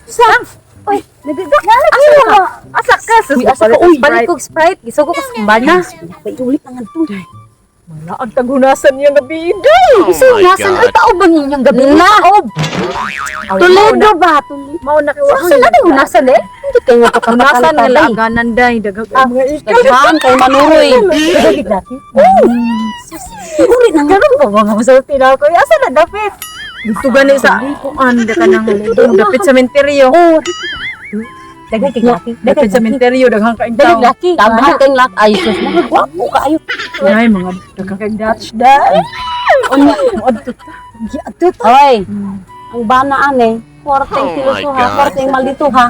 Sam! Uy, nagagalit ka. Asa ka? Uy, asa ka, uy? Balik kog Sprite. Gisugo ko sa kumbana. Ulit ang to. Malaag taghunasan niya gabi, day. Gusto nasan ay tao ba ninyong gabi na? Taob. Toledo ba? Toledo. Mao na kay Saan na hunasan eh? Hindi kayo nga Hunasan nga pagkakatakalita. laaganan, day. Daghang kay mga ikaw. Daghan kay manuroy. Dagig dati. Uri na nga. Karon ba mga masulti na ako? Asa na dapit? Dito gani sa kuan da ka nang dapit sa menteryo. Oh, Dagig laki. Dapit sa menteryo daghang kay Dagig tao. laki. Daghan kay lak ay sus. Mga gwapo kaayo. Ay, mga daghang kay Dutch day. Unya. Adto ta. Giadto ta. Oy. Ang bana ane, korteng piluso ha, korteng maldito ha.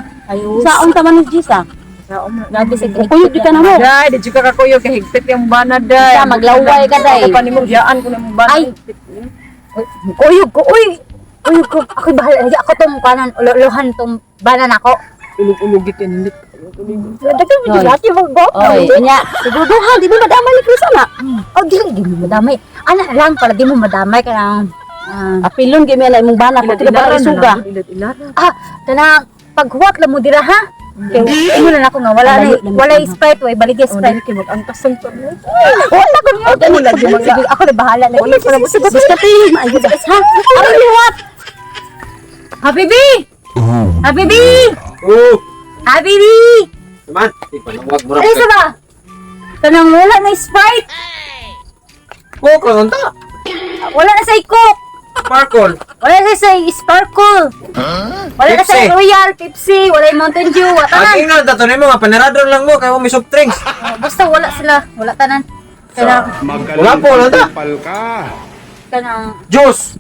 Saon ta man ni Gisa? Grabe sa Kuyog di ka na mo. Day, di ka kakuyog kay higpit yung bana, day. Sa maglaway ka day. Ako pa nimo biyaan ko na mong bana. Ay. Kuyog ko, uy. Uyog ko. Ako'y bahala. Lagi ako tong kanan, ulo-ulohan tong banan ako. Ulog-ulog gid nindot. Dagig Oy. laki mo go. Oy, unya. Siguro ha, di ba madama ni Chris ana? Oh, di mo madamay. Ana lang para di mo madamay kanang Apilon gyud mi ana imong bana ko tila ba suga. Ilad-ilaran. ah, kanang paghuwat lang mo dira ha. Kay imo na nako nga wala na wala Sprite way baligya Oh, Sprite. dili kay mag-angkas ang tanong. Wala ko niyo. Sige, ako na bahala na. Wala pa na mo Basta ti, maayo ka ha. Aron liwat. Habibi! Habibi! Oh, Habibi! naman. Di pa wag mo Ano sa ba? Kanang wala na Sprite. Coke lang unta. Wala na sa Coke. Sparkle. Wala na sa Sparkle. Wala na sa Pepsi. Royal, Pepsi, wala yung Mountain Dew, wala tanan. Ang ingnan tato nimo nga panerador lang mo kay mo may soft drinks. Oh, basta wala sila, wala tanan. Kanang Wala po, wala ta. Kupal ka. kanang Juice.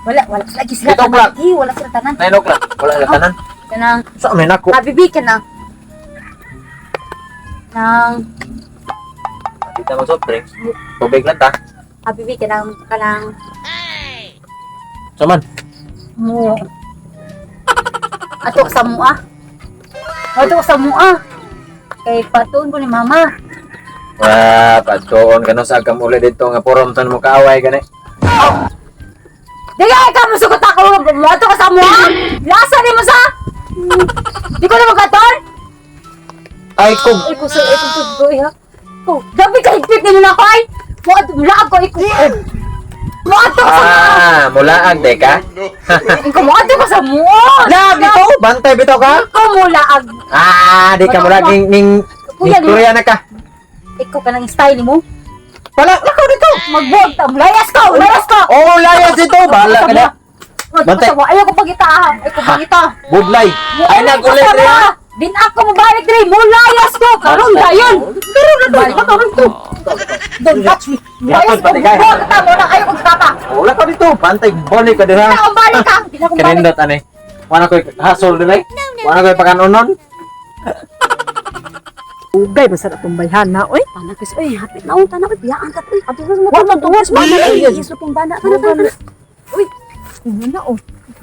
wala wala lagi sila Ito, tanan. black. Di, wala sila tanan. 9 o'clock. Wala na tanan. Kanang Sa may nako. Habibi kanang nang Di ta mag soft drinks. Tubig lang ta. Habibi kanang kanang Saman. mo ato sa mua. Ato sa mua. Kay patuon ko ni mama. Wa, padtoon kano sa kam uli dito nga porom tan mo kaaway gani. Dili ka musugot ako mo ato ka sa mua. Lasa ni mo sa. Di ko na magkaton. Ay kog. Ay ko sa ay ko sa ha. Ko, gabi ka higpit nimo na ko ay. Mo ato mula ako iko. Mo ato ka sa Ah, mulaag de ka. Iko mo ato ka sa mua. La dito, bantay bitaw ka. Iko mulaag. Ah, di ka mulaag ning ning Kuya, ning Korea na ka. Iko ka ng style mo. Pala, lakaw dito. Magbuwag ta. Layas ko, layas ko. Oh, layas dito. Bahala ka na. Bantay. Ayaw ko pagita ah. Ayaw ko pagita. Budlay. Ay nag-ulit Kasama. rin. Din ako mabalik diri. Mulayas ko. Karon dayon. Karon na to. Karon to. Don't touch me. Layas ko. Dapat patigay. Buwag ta mo na ayaw ko tata. Wala ka dito. Bantay, balik ka dira. Di na akong balik ka. Di na akong balik. Kanindot ani. Wala ko'y hasol dinay. Wala ko'y pakanunon. Ugay basta na itong bayhana, oy. Tana Chris, oy, hapit na unta na oy, biyaan ka oy. Ato sa Wa man tuwas bana oy, iso pong bana. Tana tana. Tana. Uy, ano na oh.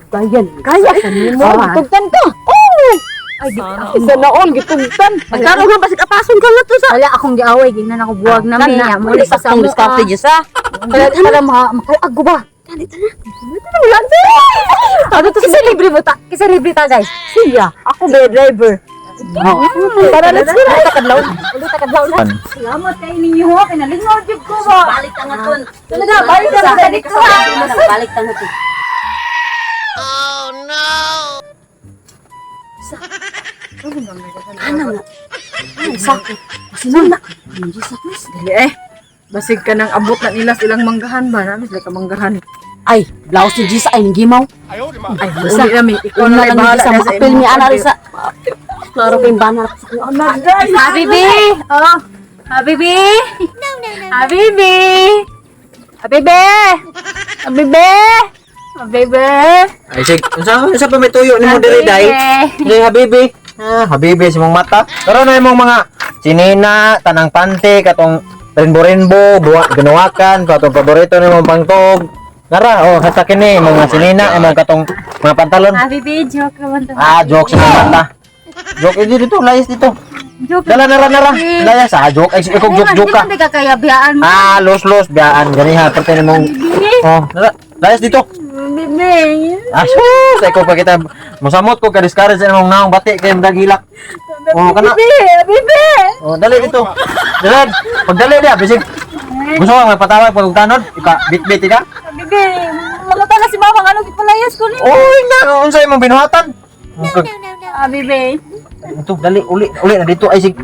Gayan. Kaya ka nimo, Ah. gitugtan ka. Oh! Ay, isa na all gitugtan. Magkaroon nga basig apason ka nga to sa. Wala akong giaway. Gingnan ako buwag na may. Kana, Muli sa saktong mua. diskarte Diyos ha. Para para makalaag ko ba? Tani tana. Wala. Ano to? Kisa libre mo ta. Kisa libre ta guys. Siya, ako ba driver. Para let's go. Ulit kadlaw. Ulit kadlaw na. Salamat kay ninyo ha. Kinalingaw jud ko ba. Balik ta nga ton. Talaga, balik ta sa dito ha. Balik ta nga ton. Ana nga. Ana sa. Sino na? Diyos sa Chris. Dili eh. Basig ka nang abot na nila silang manggahan ba? Nami sila ka manggahan. Ay, blouse ni Gisa ay gimaw. Ay, uli na mi. Ikaw Una na lang lang bahala ni Gisa na sa maapil imo. mi ana rin sa. Klaro kay bana. Habibi! Oh, Habibi! No, no, no. Habibi! Habibi! Habibi! Habibi! Ay sig, unsa unsa pa may tuyo nimo diri day? Dili habibi. Ah, habibi sa imong mata. Karon na imong mga sinina, tanang pante katong rainbow rainbow, buwa ginuwakan, katong paborito nimo pangtog. Nara, oh, hasta kini imong mga sinina, imong katong mga pantalon. Habibi, joke naman to. Ah, joke sa imong mata. Joke eh, dito, layas dito. Joke. Dala nara nara. Layas ah, joke. Ay, ikaw joke joke ka. Hindi ka kaya biyaan mo. Ah, los los biyaan ganiha parte nimong. Oh, nara, layas dito. Bibi. Ah, sus! Ikaw pa kita. Musamot ko ka-discourage sa imong naong bati kay daghilak. Oh, kana. Bibi, bibi. Oh, dali dito. Dali. Pagdali dia bisig. Gusto ka magpatawag pag tanod, ipa bitbit ka. Bibi, magutan na si mama nga nung ipalayas ko ni. Oy, na unsa imong binuhatan? Ah, bibi. Ito, dali uli, uli na dito ay sig.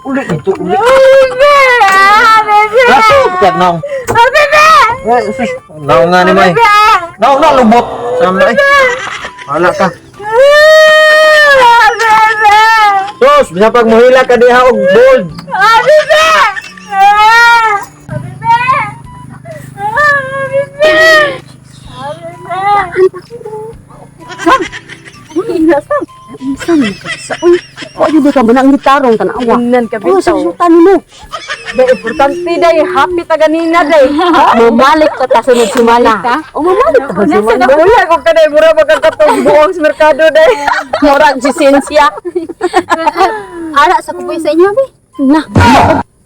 Uli dito, uli. Bibi! Ah, bibi! Laso, kaya naong. Ah, bibi! Ay, sus. Naong nga ni May. Naong na lubot. Sama eh. Wala ka. Ah, bibi! Sus, bisa pag muhila ka diha og bold. Ah, bibi! Ah, bibi! Ah, bibi! Ah, bibi! Ina sam. Sam sa uy. O di ka man ang gitarong tan-awa. Ingnan ka Oh, sa bitaw. sultan mo. Day, importante day, happy ta ganina day. Mumalik ka ta sunod semana. O mumalik ta sunod semana. Wala ko kanay mura magkakatong buong sa merkado day. Murag si Cynthia. Ara sa kupoy sa inyo, bi. Na.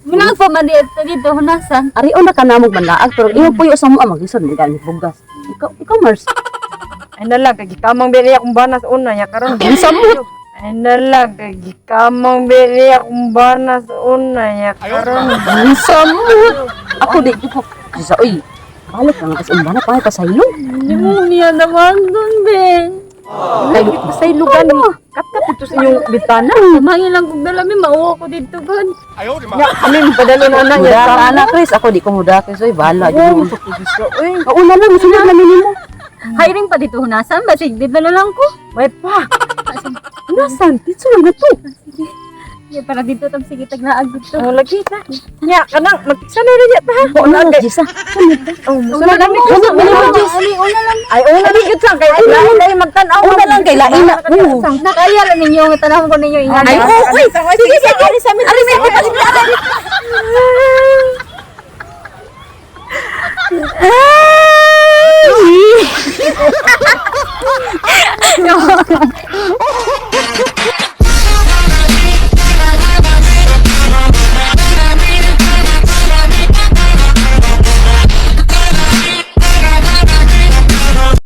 Munang pa man dito dito hunasan. Ari na ka namog manlaag pero imo puyo sa mo magisod mo gamit bugas. Ikaw ikaw Mars. Ay na lang, kay gikamang bili akong banas una nya karon. Ang samot. Ay na lang, kay gikamang bili akong banas una nya karon. Ang samot. Ako di ko sa uy. Balik ka nga kasi umbana pa ka sa ilo. Hindi mo niya naman dun, be. Kay Sa ilugan ni katkat ito sa inyong bitana. Mangin lang kong dala, mi. Mauwa ko dito, god. Nya kami padalo na na Muda nya. ka na Chris, ako di ko muda Chris oy bahala Oh, jud. uy, Una lang musunod na nimo. Hiring pa dito hunasan, basig dito na lang ko. may pa. Nasan pitso lang na to. Ya, para dito tam sige taglaag dito. Oh, lagi ta. Nya kanang magsanay na nya ta. O na lang Jisa. Oh, musunod na mi. Una una lang Jis. Ali, una lang. Ay, una ni gyud sang kay lain lain magtan-aw. Una lang kay lain na. Oo. Nakaya lang ninyo, tanawon ko ninyo ingan. Ay, oo, uy. Sige, sige. Ari sa amin. Ari sa amin.